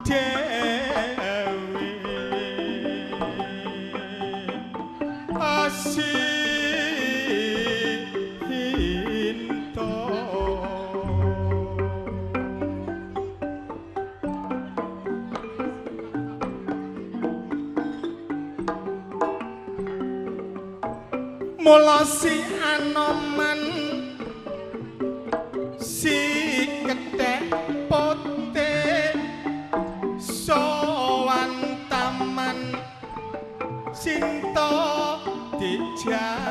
Dewi Asinto. Mula si Anoman si kethek putih sowan taman Sinta dijak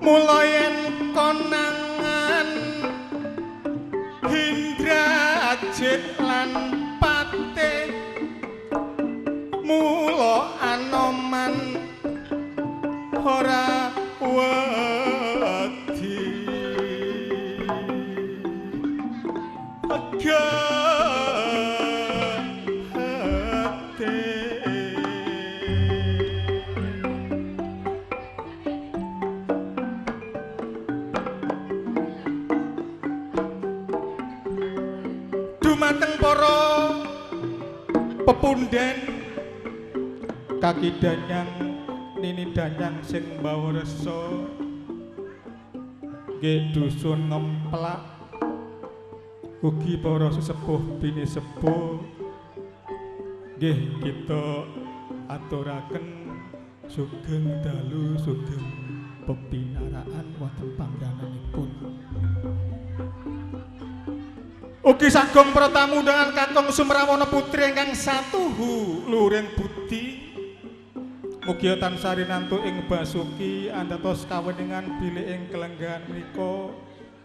Mula yen konangan Indrajit lan Patih, mula Anoman ora wedi. Dumateng para pepunden kaki danyang nini danyang sing mbawa resa nggih dusun Ngemplak, ugi para sesepuh bini sepuh nggih kita aturaken sugeng dalu sugeng pepinaraan wonten panggenanipun. Ugi sagung para tamu undangan kakung Sumrawana putri ingkang satuhu luhuring budi, mugi tansah rinantu ing basuki andatos kaweningan bilih ing kelenggahan menika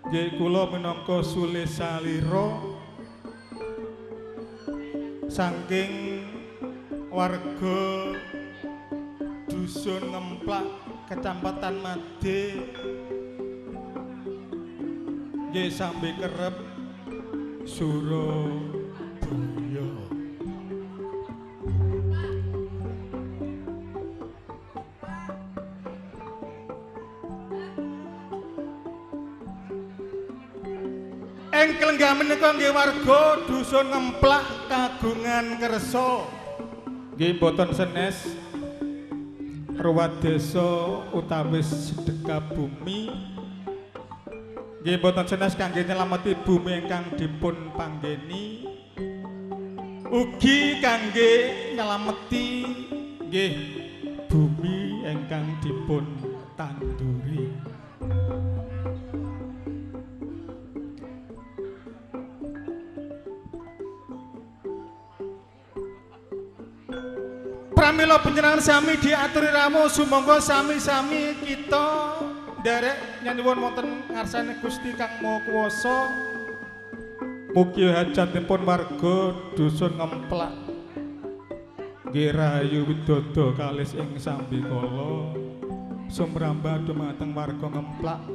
nggih kula minangka Sule Salira saking warga dusun Ngemplak Kecamatan Made nggih sambe kerep Surabaya. Ing kelenggahan menika nggih warga dusun Ngemplak kagungan kersa nggih boten senes ruwat desa utawis sedekah bumi nggih boten senes kangge nyelameti bumi ingkang dipun panggeni, ugi kangge nyelameti nggih bumi ingkang dipun tanduri. Pramila panjenengan sami diaturi rawuh sumangga sami-sami kita nderek nyuwun wonten ngarsane Gusti Kang Maha Kuwasa. Mugi hajatipun warga dusun Ngemplak nggih rahayu widodo kalis ing sambikala sumrambah dumateng warga Ngemplak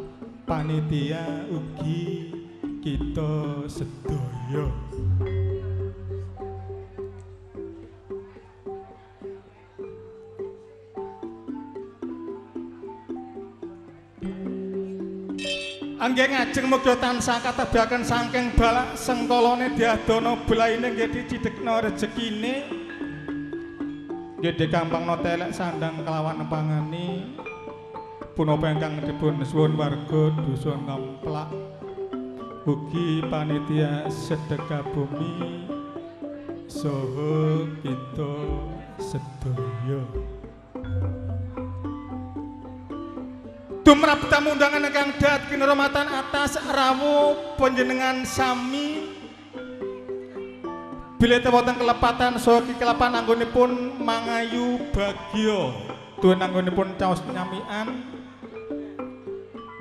panitia ugi kita sedaya. Angge ngajeng mugi tansah katebaken saking balak sengkolone diadono belaine nggih dicidhekna rejekine nggih dikampangna telek sandang kelawan pangani punapa ingkang dipun suwun warga dusun Ngemplak ugi panitia sedekah bumi saha kita sedaya. Tumrap tamu undangan ingkang dat kinurmatan atas rawuh panjenengan sami bilih wonten kelepatan saha kikelapan anggonipun mangayu bagya tuwin anggonipun caos nyamian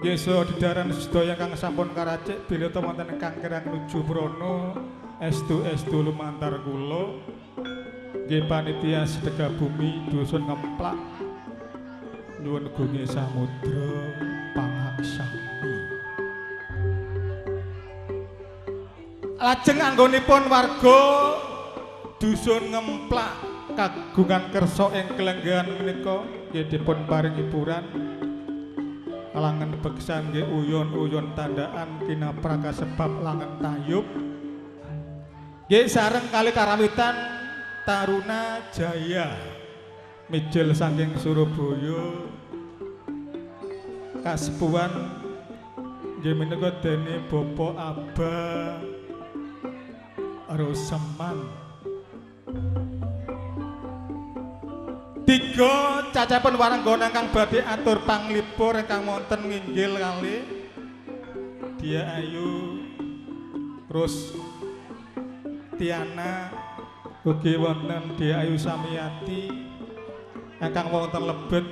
nggih saha dedaran sedaya ingkang sampun karacik bilih wonten ingkang kirang nuju prana estu-estu lumantar kula nggih panitia sedekah bumi dusun Ngemplak nyuwun gunge samudra pangaksami. Lajeng anggonipun warga dusun Ngemplak kagungan kersa ing kelenggahan menika nggih dipun paring hiburan langen beksan nggih uyon-uyon tandaan kinapra kasebab langen tayub nggih sareng kali karawitan Taruna Jaya mijil saking Surabaya kasepuhan nggih menika dene Bapak Aba Roseman. Tiga cacahipun waranggana ingkang badhe atur panglipur ingkang wonten nginggil kalih Dia Ayu Rus Tiana ugi wonten Dia Ayu Samiyati ingkang wonten lebet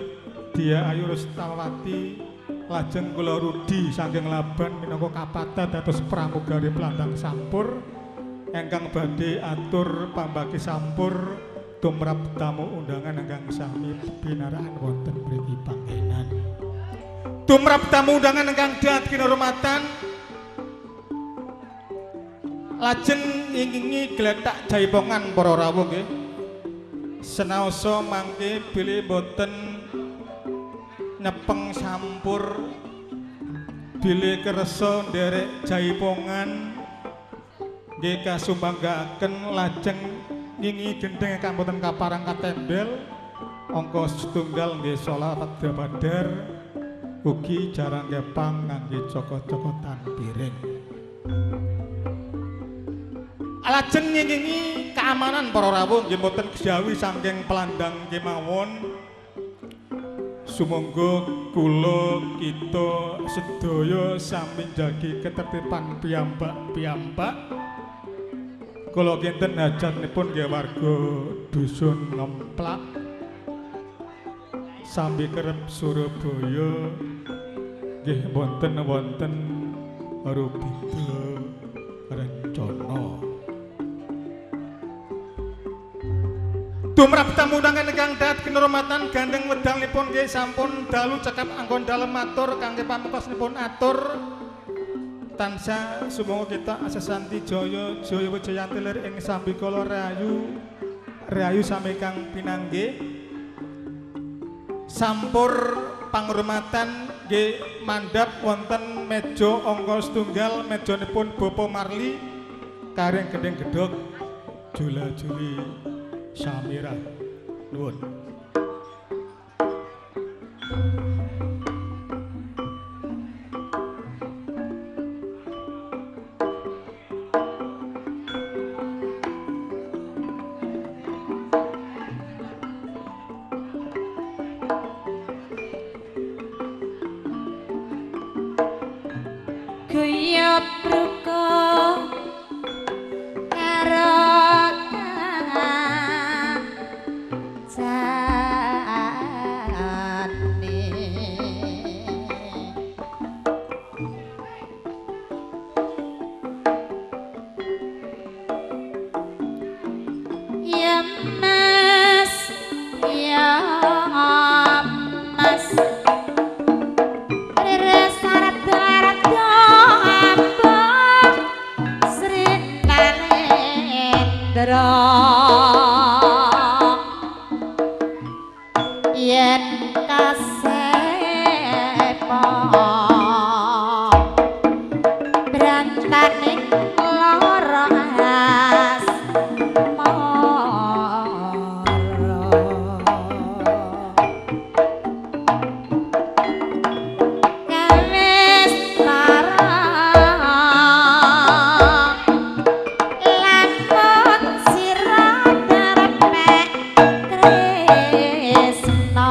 Dia Ayu Rustawati lajeng kula Rudi saking Laban minangka kapata dados pramugari Plandang Sampur ingkang badhe atur pambagi sampur tumrap tamu undangan ingkang sami pinarakan wonten mriki panggenan. Tumrap tamu undangan ingkang dat kinurmatan lajeng ngingingi gletak jaipongan para rawuh nggih. Senaosa mangke bilih boten nyepeng sampur bilih kersa nderek jaipongan nggih kasumanggaaken lajeng ngingi gendheng ingkang boten kaparang katembel angka setunggal nggih sholawat badar ugi jarang gepang ngangge cokot-cokotan piring. Lajeng ngingi keamanan para rawuh nggih boten kejawi saking pelandang kemawon. Sumangga kula kita sedaya sami njagi ketertiban piyambak-piyambak. Kula kinten hajatipun nggih warga dusun Ngemplak sambi kerep Surabaya nggih wonten-wonten rubeda rencana. Tumrap tamu undangan ingkang dat kinurmatan gandeng wedalipun nggih sampun dalu cekap anggon dalem matur kangge pamungkasipun atur tansah sumangga kita asesanti jaya jaya wijayanti lir ing sambikala rahayu rahayu sami kang pinanggih. Sampur panghormatan nggih mandhap wonten meja angka setunggal mejanipun Bapak Marli karing gendhing gedhog jula-juli Samira. Nuwun. Guyub rukun karo kancane ya Mas, ya Mas, yen kasepo brantaning lara asmara kawis tarang lamun sira terpek tresna.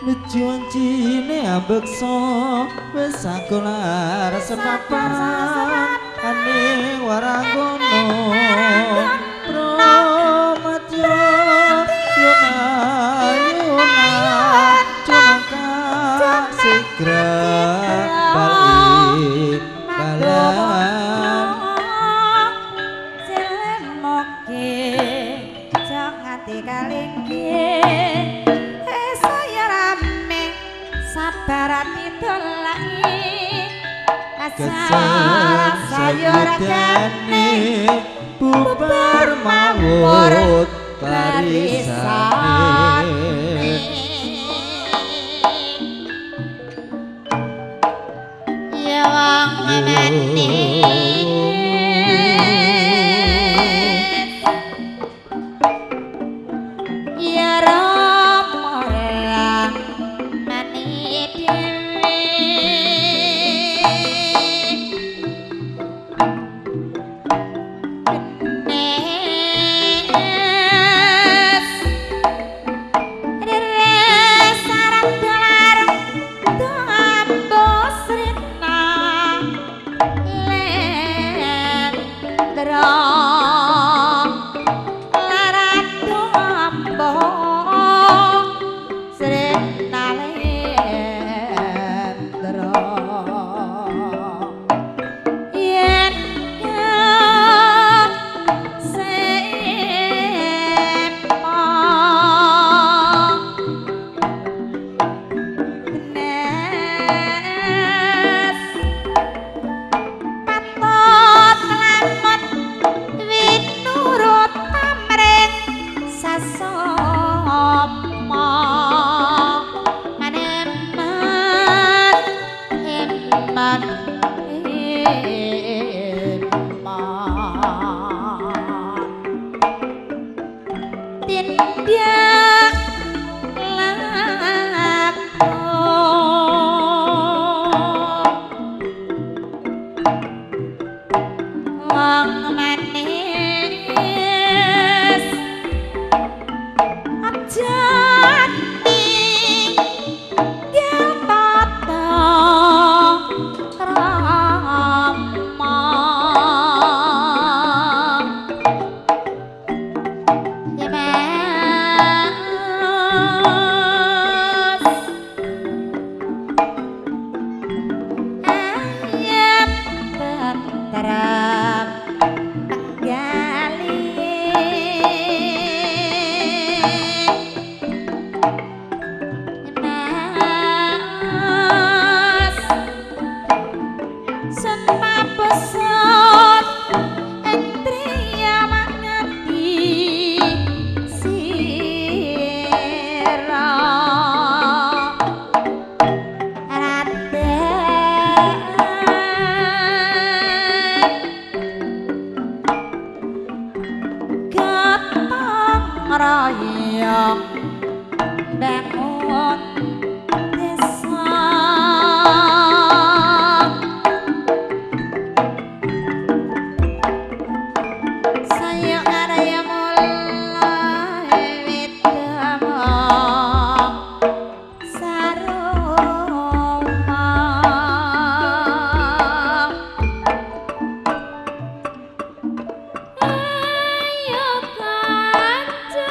Nejuancine ambeksa wis sakolar sepapan aning waranggono Pramatya yuna yuna cumangka sigra bali balan. Kesel sayur geni bubar mawut barisane. Ya wong manis ya Rama mani dhewe genes rere sarang dolar tambo srina lendra laratu ambo srina lendra yen sepo Nes patut lamun winurut pamrih sasama maneman eman eman tindak laku wong manis aja tinggal tata krama. Ya Mas ayam tentrem penggali Mas sun papesut entria mangati sira Raden gotong royong bangun desa. Saya araya mulai widama saroma. Ayo kanca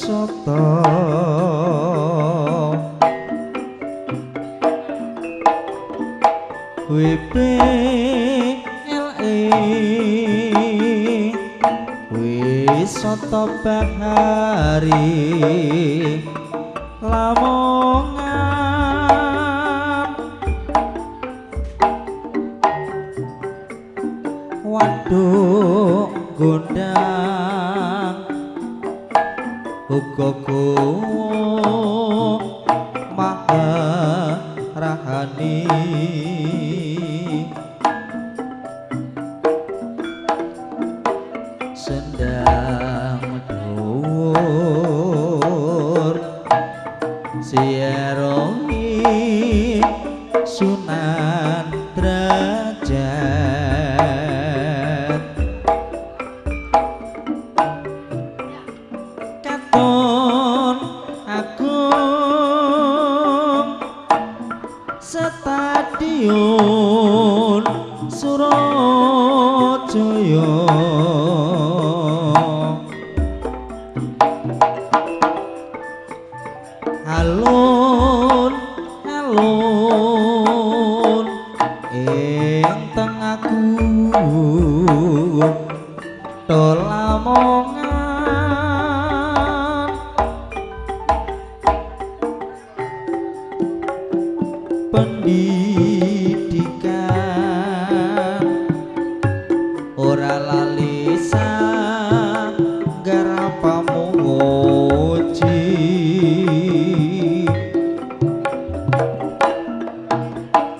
wisata WPLE wisata bahari Lamongan waduk gondang uga gowo maharahani sendang dhuwur Sieroi Sunan Drajat katon agung Stadion Surajaya alun alun ing tengahku to Lamongan pendidikan ora lali sanggar pamuji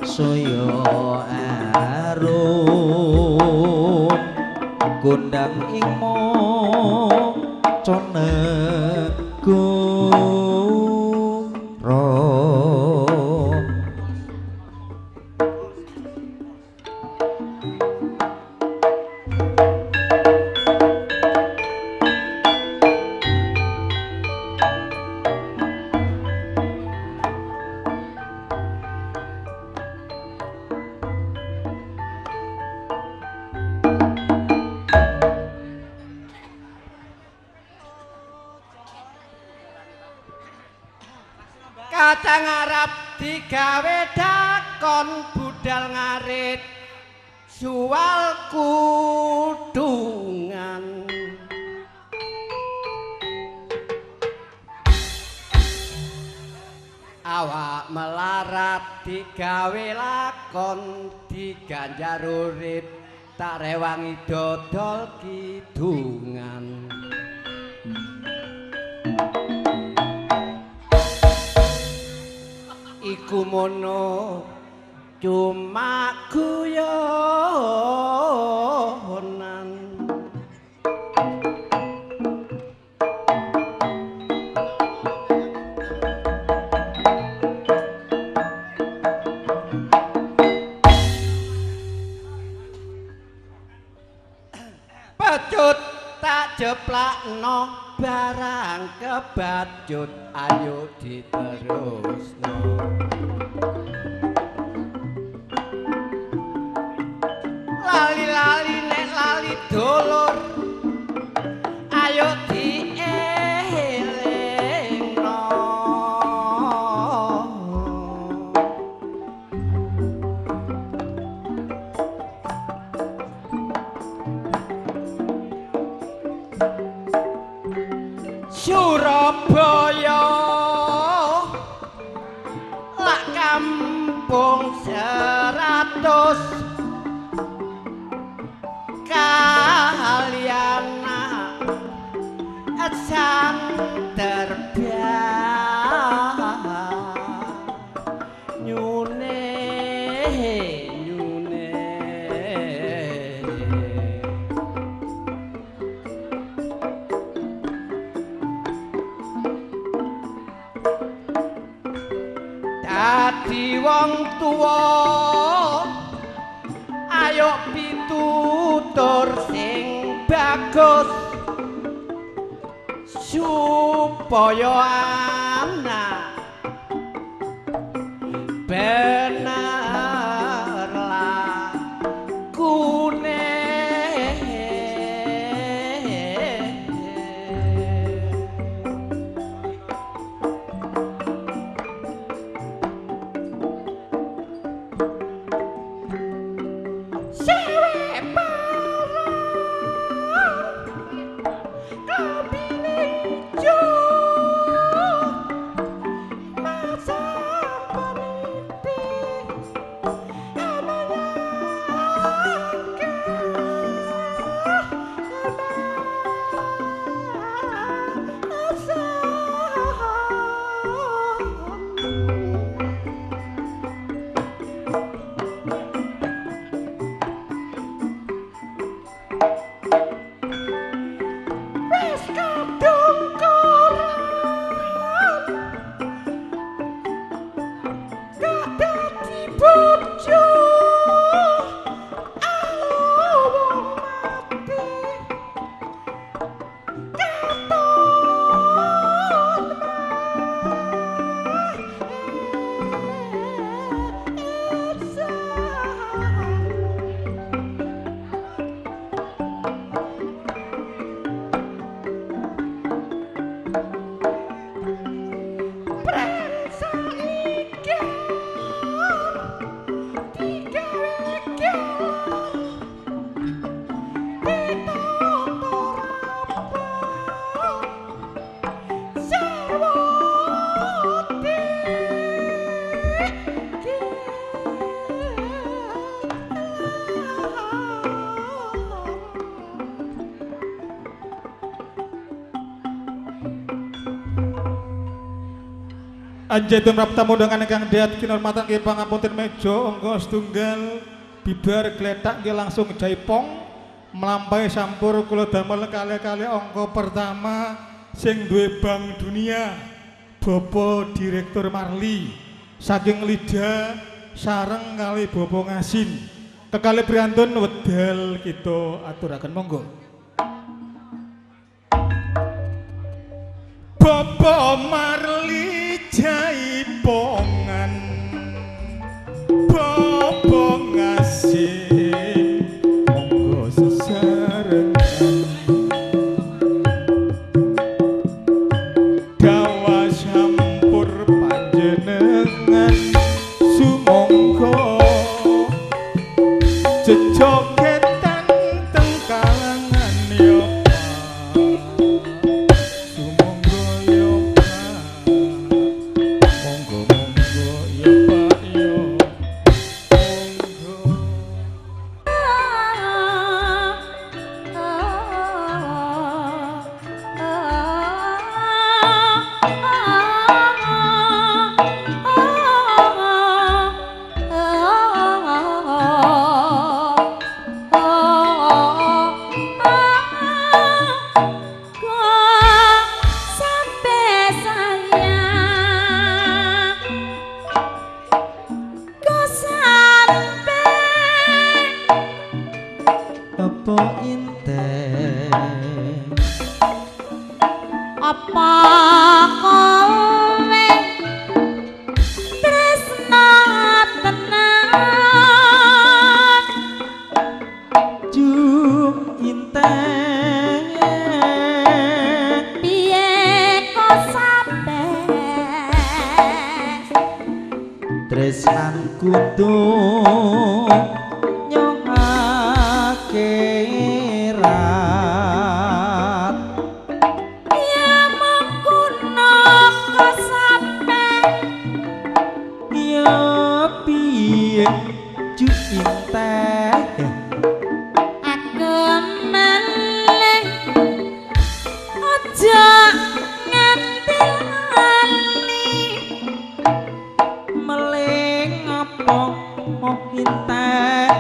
saya arum gondang ing macanegara. Kacang Arab digawe dakon budal ngarit jual kudungan. Awak melarat digawe lakon diganjar urip tak rewangi dodol kidungan. Iku mono cuma guyonan. Pecut tak jeplakno barang kebacut ayo diterusno. Lali-lali nek lali dulur ayo dielingno. Surabaya lak kampung 100 kalian sang terbang nyune nyune. Dadi wong tuwa ayo pitutur sing bagus supaya anak bener lakune. Anjetun prapta undangan ingkang diat kinurmatan nggih pangapunten meja angka setunggal bibar gletak nggih langsung jaipong mlampahi sampur kula damel kalih-kalih angka pertama sing duwe Bank Dunia Bapak Direktur Marli saking Lida sareng kali Bapak Ngasin kekalih priyantun wedal kita aturaken monggo. Bapak Marli jaipongan Bapak Ngasin monggo sesarengan gawa sampur panjenengan sumangga jejogetan teng kalangan ya Pak sumangga ya Pak monggo monggo ya Pak ya monggo. Sampai sayang, kok sampai apa inten apa kowe tresna tenan jung inten piye kok sampe tresnan kudu nyong akhirat ya mengkono kok sampe ya piye jung inten aku meleh aja nganti lali meling apa inten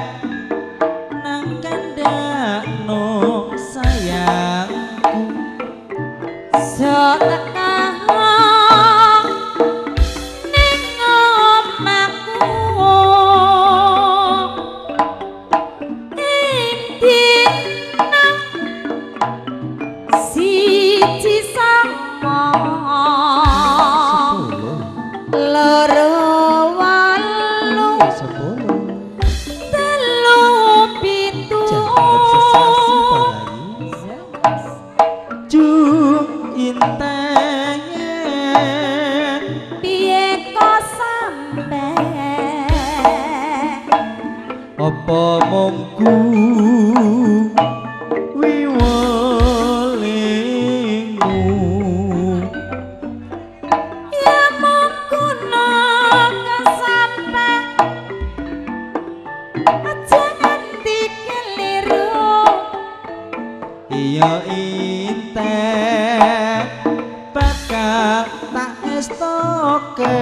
nang kandhakno sayangku sok teka ning omahku ing dina siji sama loro wolu 10 telu pitu jangan sesasi parayu jung inten piye kok sampe apa mongku wiwelingmu ya mengkono kesampe aja nganti keliru iya inten bakal tak estoke.